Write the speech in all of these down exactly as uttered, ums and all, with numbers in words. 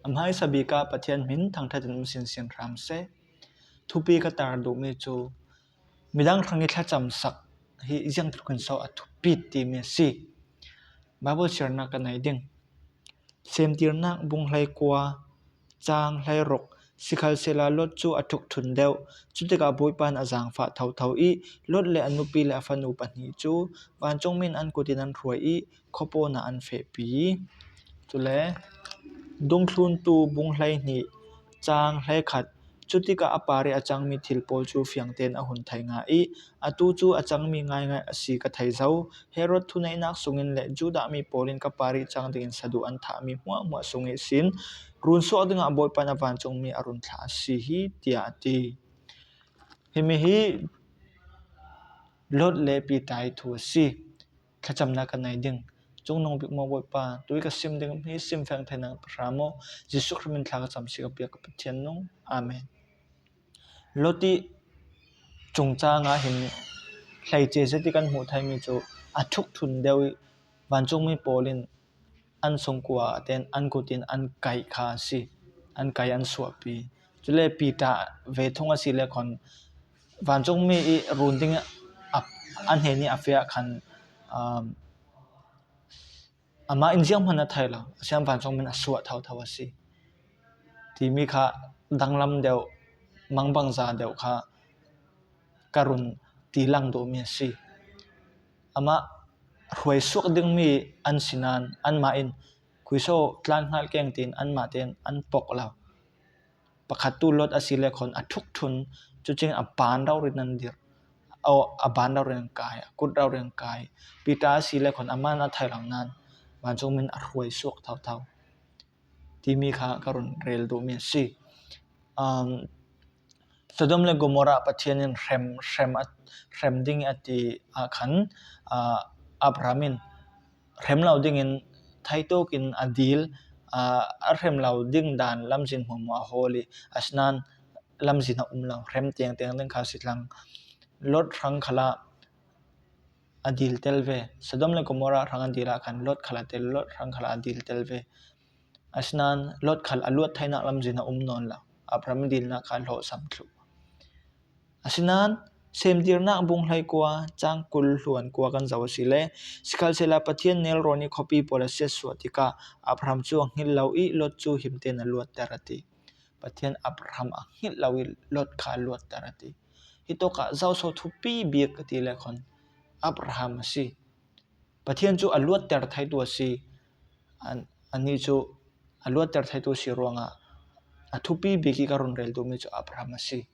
Hmaisa bik ah Pathian hmin thangthat in um sinsin hram seh. Thupi ka tar duhmi cu midang hrang i thlacamsak hi ziangtluk in so a thupi timi a si. Baibal siarnak ka nei ding. Semtirnak bung hleikua, cang hleiruk. Sikhalsehla Lot cu a ṭhukṭhun deuh. Cutikah Bawipa in a zaangfah thotho i Lot le a nupi le a fanu pahnih cu vancungmi in an kut in an hruai i khuapawn ah an fehpi. Cule Dungthluntu bung hleihnih, cang hleikhat. Cutikah a par i a cangmi thil pawl cu fiang tein a hun thei hnga i atu cu a cangmi ngaingai a si ka thei zo. Herod thuneihnak sungin le Judah mi pawl in ka par i cang dingin saduh an thahmi hmuahhmuah sung ihsin run suak dingah Bawipa in a vancungmi a run thlah a si hi, tiah a ti. Himi hi Lot le Peter i thu a si. Thlacamnak ka nei ding. Cungnung bik maw Bawipa, tu i ka sim ding hi sim feng theinak hram aw. Jesuh Khrih min thla ka cam si ka piak ka Pathian nung. Amen. Lot i cungcang ah hin hleice zet i kan hmuh theimi cu a ṭhukṭhun deuh i vancungmi pawl in an sungkua tein an kut in an kaih kha a si. An kaih, an suahpi. Cule Peter ve thung a si le khon vancungmi i run ding a, a hnen i a feh ah khan, um, amah in zianghman a thei lo, a sian vancungmi in a suah thotho a si timi kha danglam deuh, mangbangza deuh kha ka run ti lang duhmi a si. Amah hruai suak dingmi an si nain anmah in khuiso tlan hngal keng tiin anmah tein an pok lo. Pakhat tu Lot a si le khon a ṭhukṭhun, cucing a ban rori nan dirh. Aw, a ban rori nan kai, a kut rori nan kai. Peter a si le khon amah in a thei lo nain vancungmi in a hruai suak thotho timi kha ka run rel duhmi a si. Um, Sodom le Gomorrah Pathian in hrem, hrem, a, hrem ding a ti ah khan, ah, Abraham in hrem lo dingin thaituk in a dil, ah, a hrem lo ding dan lamzin hmuahhmuah a hawl i, asinain lamzin a um lo, hrem tengteng ding kha a si tlang. Lot hrang khalah a dil tel ve. Sodom le Gomorrah hrang a dil ah khan Lot khalah tel, Lot hrang khalah a dil tel ve. Asinain Lot khal a luat theinak lamzin a um nawn lo. Abraham dilnak kha a hlawhsam thluh. Asinain Semtirnak bung hleikua, cang kul hluan kua kan zoh a si le, sikhalsehla Pathian nelrawn i khuapi pawl a siatsuah tikah Abraham cu a hngilh lo i Lot cu him tein a luatter a ti. Pathian Abraham a hngilh lo i Lot kha a luatter a ti. Hitawkah zoso thupi bik ka ti le khon Abraham a si. Pathian cu a luatter theitu a si. An, anih cu a luatter theitu a si ruangah a thupi bik i ka run rel duhmi cu Abraham a si.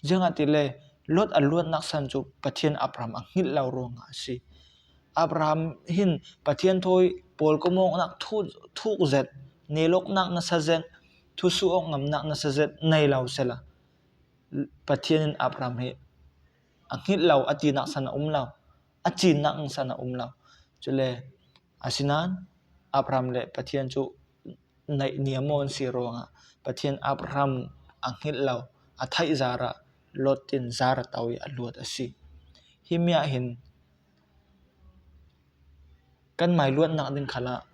Ziangahtile Lot a luatnak san cu Pathian Abraham a hngilh lo ruangah a si. Abraham hin Pathian thawi pawlkom awknak thu-, thuk zet, nelawknak nasa zet, thusuh awk ngamnak nasa zet nei lo sela Pathian in Abraham hi a hngilh lo a tinak san a um lo, a cinnak san a um lo. Cule asinain Abraham le Pathian cu naihniam aw an si ruangah Pathian Abraham a hngilh lo, a theih zarah Lot in zar a to i a luat a si. Himi ah hin kan mai luatnak ding khalah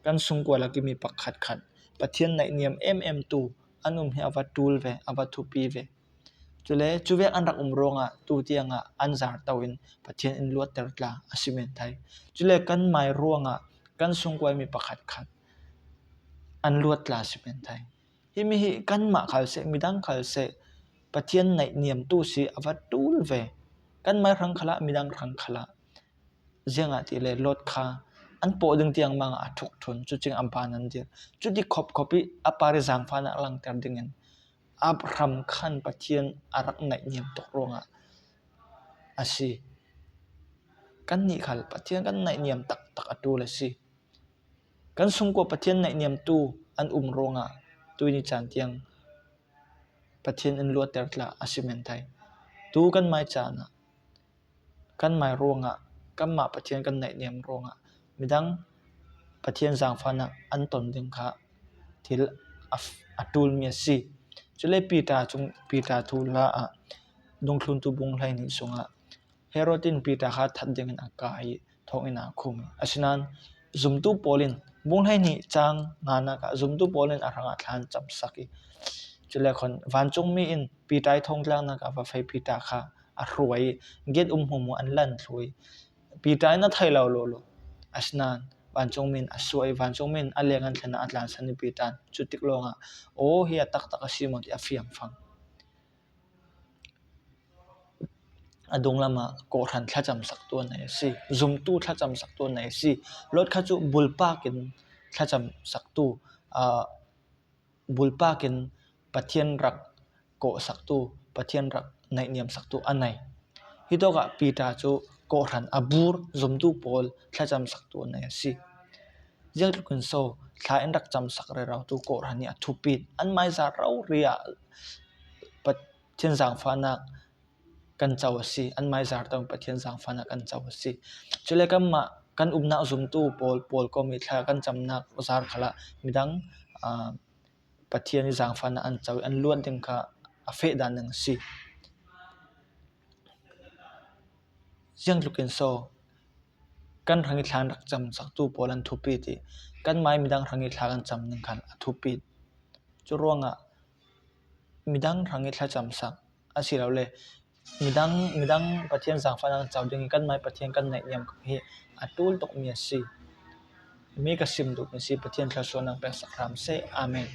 kan sungkua lak i mi pakhatkhat Pathian naihniam emem tu an um hi a va ṭul ve, a va thupi ve. Cule cuvek an rak um ruangah tu tiangah an zar to in Pathian in luatter tla a si men thai. Cule kan mai ruangah kan sungkua i mi pakhatkhat an luat tla a si men thai. Himi hi kanmah khal seh, midang khal seh, Pathian naihniam tu si a va ṭul ve. Kan mai hrang khalah, midang hrang khalah. Ziangahtile Lot kha an pawh ding tiang mangah a ṭhukṭhun, cucing a ban an dir. Cuti khopkhop i a par i zaangfahnak langter dingin Abraham khan Pathian a rak naihniam tuk ruangah a si. Kannih khal Pathian kan naihniam taktak a ṭul a si. Kan sungkua Pathian naihniamtu an um ruangah tuini caan tiang Pathian in luatter tla a si men thai. Tu kan mai caan ah kan mai ruangah, kanmah Pathian kan naihniam ruangah midang Pathian zaangfahnak an ton ding kha thil a, a ṭulmi a si. Cule Peter cung, Peter thu hla ah Dungthluntu bung hleihnih sungah Herod in Peter kha that dingin a kai i thonginn ah a khum. Asinain zumtu pawl in Bung hleihnih chang nganak ah zumtu pawl in a hrangah thla an camsak i, cule khon vancungmi in Peter i thongtlaknak ah va fei Peter kha a hruai i, giat um hmuahmuah an lan thlu i, Peter in a thei lo lo lo. Asinain vancungmi in a suah i, vancungmi in a leng an thlen ah a tlansan i, Peter in cutik lawngah, "Aw, hi a taktak a si maw," ti a fiang fang. A dunglamah kawhhran thlacamsaktu a nei a si, zumtu thlacamsaktu a nei a si. Lot kha cu bulpak in thlacamsaktu, aa, bulpak in Pathian rak kawhsaktu, Pathian rak naihniamsaktu a nei. Hitawkah Peter cu kawhhran a bur zumtu pawl thlacamsaktu a nei a si. Ziangtlukin so, thla in rak camsak rerotu kawhhran nih a thupit, an maizar rori ah Pathian zaangfahnak kan co a si, an maizar tawng Pathian zaangfahnak kan co a si. Cule kanmah kan umnak zumtu pawl, pawl kawm i thla kan camnak zar khalah midang, aa, Pathian i zaangfahnak an co i, an luat ding kha a feh dan ding a si. Ziangtlukin so, kan hrang i thla an rak camsaktu pawl an thupit i, kanmah i midang hrang i thla kan cam ning khan a thupit. Cu ruangah midang hrang i thlacamsak a si lo le midang, midang Pathian zaangfahnak an co ding i kanmah i Pathian kan naihniam hi a ṭul tukmi a si. Mi ka sim duhmi si, Pathian thluasuahnak peksak hram seh. Amen.